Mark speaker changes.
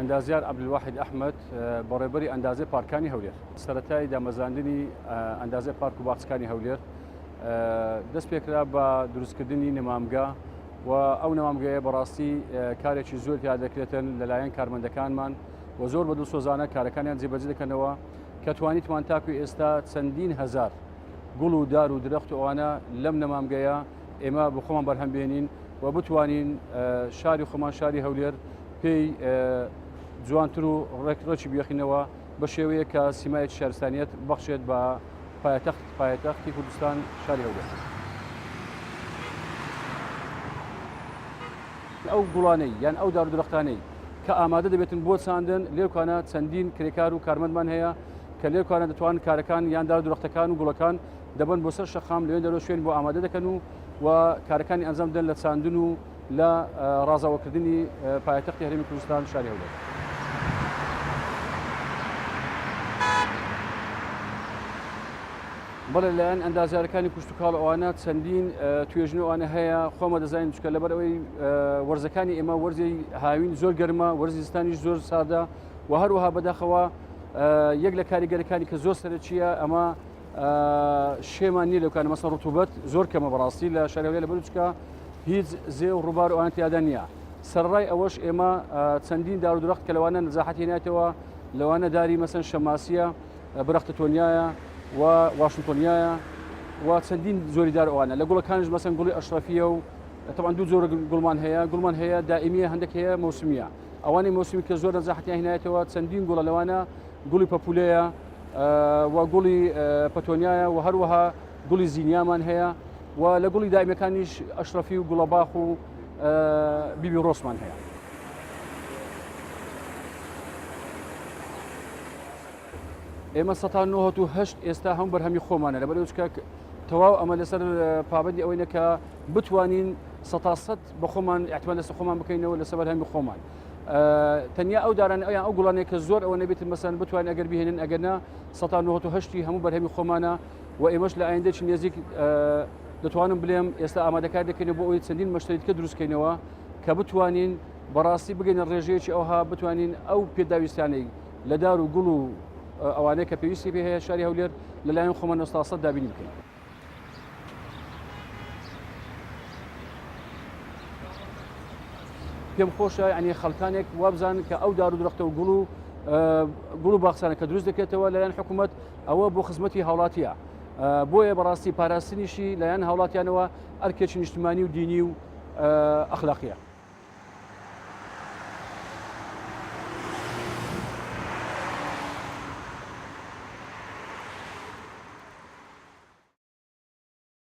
Speaker 1: ئەندازیار عەبدولواحید ئەحمەد، بەڕێوبەری ئەندازەی پارکانی هەولێر. سەرەتای دامەزراندنی ئەندازەی پارک و باخچەکانی هەولێر دەست پێکرا بە دروستکردنی نەمامگە و ئەو نەمامگەیە بەڕاستی کارێکی زۆر تیا دەکرێتن لەلایەن کارمەندەکانمان و زۆر بە دڵسۆزانە کارەکانیان جێبەجێ دەکەنەوە کە توانیتمان تاکو ئێستا چەندین هەزار گوڵ و دار و درەخت و ئەوانە لەم نەمامگەیە ئێمە بۆ خۆمان بەرهەم بێنین و بتوانین شاری خۆمان شاری هەولێر پێی جوانتر و ڕێک ڕێکی بێخینەوە بە شێوەیە کە سیمایەکی شارستانیەت بەخشێت بە پایتەخت پایتەختی کوردستان شاری هەولێر. ئەو گوڵانەی یان ئەو دار و درەختانەی کە ئامادە دەبێتن بۆ چاندن لێرکانە چەندین کرێکار و کارمەندمان هەیە کە لێرکانە دەتوان کارەکان یان دار و درەختەکان و گوڵەکان دەبەن بۆ سەر شەقام لەوێ دەرەوە شوێن بۆ ئامادە دەکەن و و کارەکانی ئەنجام دەن لە چاندن و لە ڕازاوەکردنی پایتەختی هەرێمی کوردستان شاری هەولێر. بەڵێ لایەن ئەندازیارەکانی کشتتوکاڵ ئەوانە چەندین توێژن ئەوانە هەیە خۆمە دەزانین چکە لەبەر ئەوەی وەرزەکانی ئێمە وەرزی هاوین زۆر گەرمە وەرزی زستانیش زۆر ساردە و هەروەها بەداخەوە یەک لە کاریگەرەکانی کە زۆر سەرەکیە ئەمە شێمان نییە لەوکانە مەسە ڕتوبەت زۆر کەمە بەڕاستی لە شاری هەولێر لە بەلوچکە هیچ زێ و ڕووبار ئەوان تیادا نییە سەرڕای ئەوەش ئێمە چەندین دار و درەخت کە لەوانە نەزاحەتی ناتەوە لەوانە داری مەسەن شەماسیە برەختە تۆنیایە و واشنتۆنیایە و چەندین زۆری دار ئەوانە لە گوڵەکانیش مەسەن گوڵی ئەشرەفیە و طبعا دوو جۆرە گوڵمان هەیە گوڵمان هەیە دائمیە هەندێک هەیە مۆسمیە ئەوانەی مۆسمی کە زۆر نەزاحەتیان هێنایەتەوە چەندین گوڵە لەوانە گوڵی پەپولەیە و گوڵی پەتۆنیایە و هەروەها گوڵی زینیامان هەیە و لە گوڵی دایمەکانیش ئەشرەفی و گوڵەباخ و بیبی ڕۆسمان هەیە. ئێمە 1970 ئێستا هەم بەرهەمی خۆمانە لەبەر چکە تەواو ئەمە لەسەر پابندی ئەوەی نەکە بتوانین سەتا سەد بە خۆمان احتمال لەسەر خۆمان بکەینەوە لەسەر بەرهەمی خۆمان تەنیا ئەو داران ئەویان ئەو گوڵانەیە کە زۆر ئەوە نەبێت مەسەن بتوانین ئەگەر بهێنن ئەگەر نا 1970 هەموو بەرهەمی خۆمانە و ئێمەش لە ئایندەی نێزیک دەتوانم بلێم ئێستا ئامادەکار دەکەین بۆ ئەوەی چەندین مەشتەری دیکە دروستکەینەوە کە بتوانین بەڕاستی بگەینە ڕێژەیەکی ئەوها بتوانین ئەو پێداویستانەی لە دار و گوڵ و ئەوانەیە کە پێویستی پێ هەیە شاری هەولێر لەلایەن خۆمان 900 دابینی بکەین. پێم خۆشە یعنی خەڵکانێک وابزان کە ئەو دار و درەختە و گوڵ و گوڵ و باخچانە کە دروست دەکرێتەوە لەلایەن حکوومەت ئەوە بۆ خزمەتی هاوڵاتیە بۆیە بەڕاستی پاراستنیشی لایەن هاوڵاتیانەوە ئەرکێکی نیشتمانی و دینی و ئەخلاقیە.